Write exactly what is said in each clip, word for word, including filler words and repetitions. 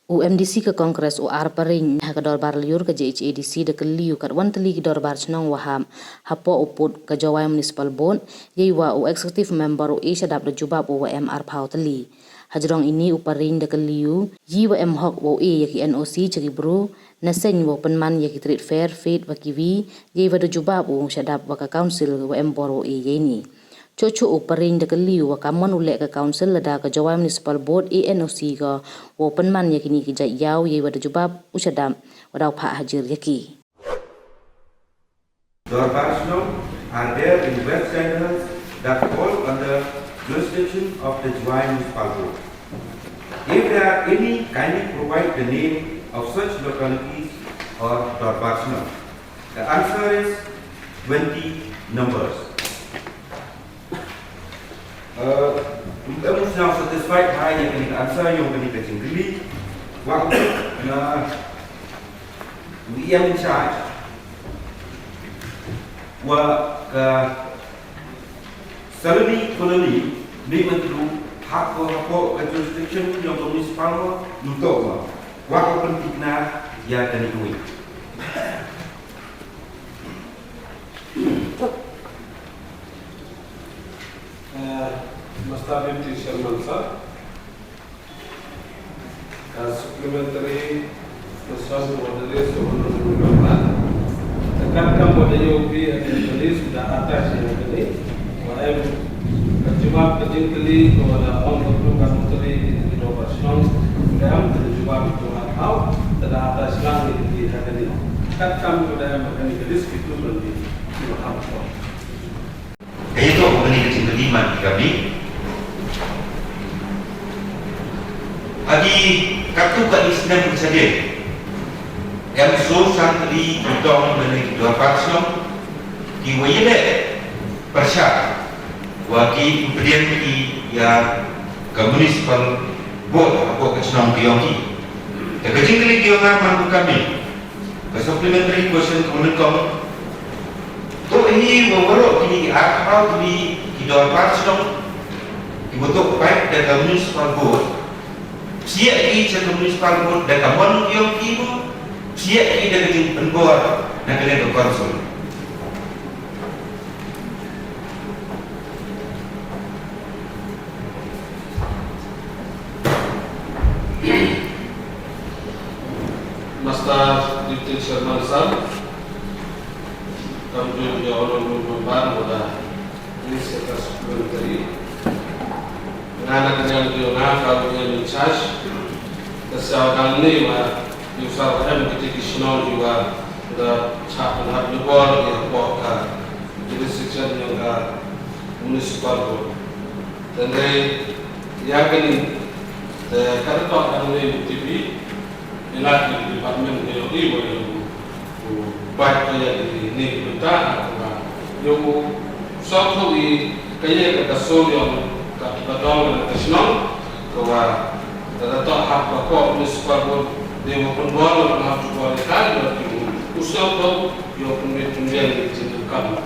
U MDC ka Congress u R Pariñ ha ka dorbar lyiur ka JHADC da kylli u katwon tylli ki dorbar chnong wa hap hapoh u pud ka Jowai Municipal Board, yeiwa u Executive Member u e shadap da jubab u wa em arphaw tylli. Hajrong ini u Pariñ da kylli u, yi wa em hok wow e ya ki NOC cha ki bru, na seiñ wow pynman ya ki trade fair, fete wa kiwi, yeiwa da jubab u shadap wa ka Council wa em bor wow e yeini. Choh choh u Pariñ da kylli u wa kammon u leh ka Council lada ka Jowai Municipal Board e NOC ko wow pynman ya kini ki jait yaw, yeiwa da jubab u shadap wa daw phah hajir ya ki. Dorbar Chnong are there in West Jaiñtia Hills that fall under jurisdiction of the Jowai Municipal Board? If there are any, kindly provide the name of such localities or Dorbar Chnong. The answer is twenty numbers. Uh, em u sñiaw satisfied bha ya kani ka answer yong kani ka jingkylli. Wa na u E M in charge wa ka Saloni Colony ni man tu hap ko hapoh ka jurisdiction yong ka municipal wa nuntok wa. Wa ko pyntikna ya kani ka wei. Eh, Mister Deputy Chairman sir, ka supplementary question wa da raise u Honorable Member. Te katkam wa da yoh phi acknowledge da attach ya kani, wa em ka jubab ka jingkylli ko wa da ong ka bru ka nutri ki dorbar chnong, da em ka jubab ko wa hau, te da attach lang ni ki ha kani. Katkam ko da em kani ka list ki tu ban di, ki wa hau ko. Kayi toh kani ka jingkylli man ki kami. Agi katu ka snem ka chadien. Em soo san tylli ki dong lane ki dorbar chnong ki wa yaleh pyrshah wa ki ym pdiang ki ya ka municipal board hapoh ka chnong ka yong ki. Te ka jingkylli ka yong nga man ka kami. Ka supplementary question ka nyngkong. Toh hi wa waroh kini ki arphaw tylli ki dorbar chnong ki wa toh pait da ka municipal board. Psiah ki cha ka municipal board da ka mon yong ki mo. Psiah ki da ka jingpynbor na ka liang ka council. Mister Deputy Chairman sir, kam ju ya Honorable Member wa da raise ya ka supplementary. Nga na ka liang ka yong nga ka wa em in charge, ka sñiaw dang ni wa yow sa wa em kiti ki chnong ki wa da chah pynhap ni bor ya hapoh ka jurisdiction yong ka municipal board. Tangwa ya kani, te ka da toh dang ni T V, ila ki department ka yong i wa yong u, u bat ka ya ki ni ki bynta, ka wa yong u sawthuh i ka ya ka, ka soo yong ka, ka dong ka chnong, ka wa da, da toh hap ka ko municipal board, de wa pynbor wa pynhap jubor i ka, da ki u sawthuh yow pynbit pynbiang ki jingkam.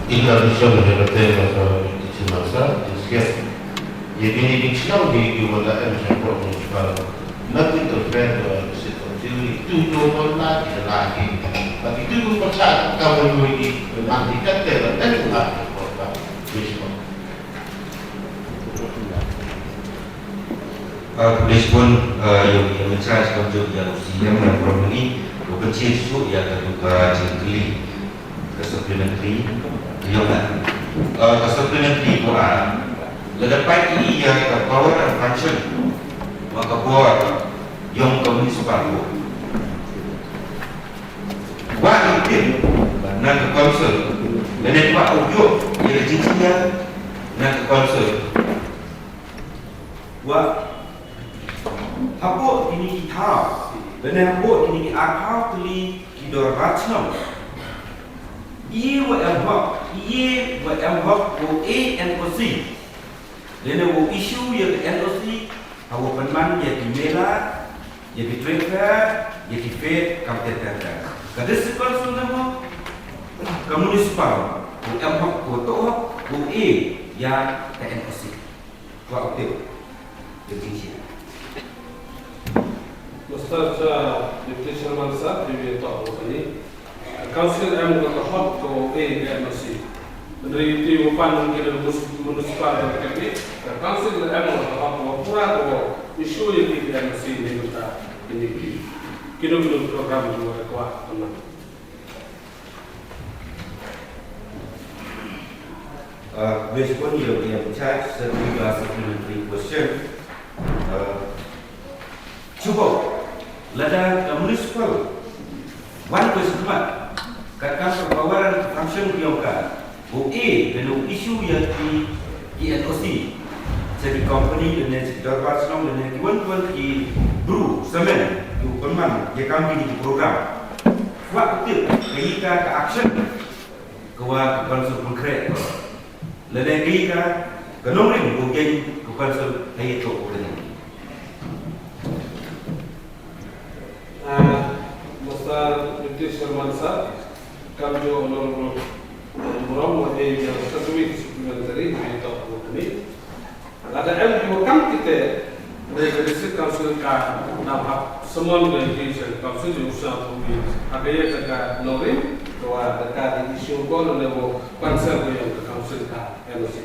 Ina dishon de bate na sa, ichi masa, ichi. Ye bini bini chnong di, di wala em sa ko ni sa. Na ki to friend do, si to di, tu do ko na ki la ki. Ba ki tu ko cha, ka bo yo di, man di ka te la, ten ko la ko ba. Bishon. Ah, khublei chibun, ah, ya u, ya u in charge kamjooh ya u CEM ya u Prime Minister, u pynchai su ya katu ka jingkylli, ka supplementary, yong nga. Ah, ka supplementary ko a, lada pait i ya ka power and function wa ka bor yong ka municipal board. Wa i tip na ka council, lane wa u yoh ya ka jingchia na ka council. Wa hapoh kini ki thaw, lane hapoh kini ki arphaw tylli ki dorbar chnong, i wa em hok, i wa em hok wow e NOC, lane wow issue ya ka NOC, ha wow pynman ya ki mela, ya ki trade fair, ya ki fete, kam ter ter ter. Ka district council namo, ka municipal, wow em hok, wow toh hok, wow e ya ka NOC. Wa u tip. Mister Deputy Chairman sir, phi wi toh ko ni. Council em ko ka hok ko e ka M O C. Bendri ti wapan ki municipal ka ni. Council em ko ka hok ko pura ko issue ye ki M O C ni mynta. Ini ki. Kino kino program ko ko. Uh, respond your in charge, sir, with a supplementary question. Uh, chubo, lada ka municipal, one question mat, ka kam ka power and function yong ka, wo e, kano issue ya ki, ki N O C, sa ki company, lane sa ki dorbar shnong, lane ki wan wan ki bru, samen, ki u pynman, ya kam ki ni ki program. Wa ka tip, ka yi ka, ka action, ka wa ka council konkret. Lane ka yi ka, ka nongrim ko gen ka council hei to ko gen. Ah, Mister Deputy Chairman sir, kam jo Honorable Burom wa e ya ka tui supplementary, hei to ko ni. Lada em ki wa kam kite, re ka District Council ka na hap summon ka ki District Council yu sa ko ki. Haka ye ka ka nongrim, ko wa ka ka di issue ko lane wo cancel ko ya ka council ka N O C.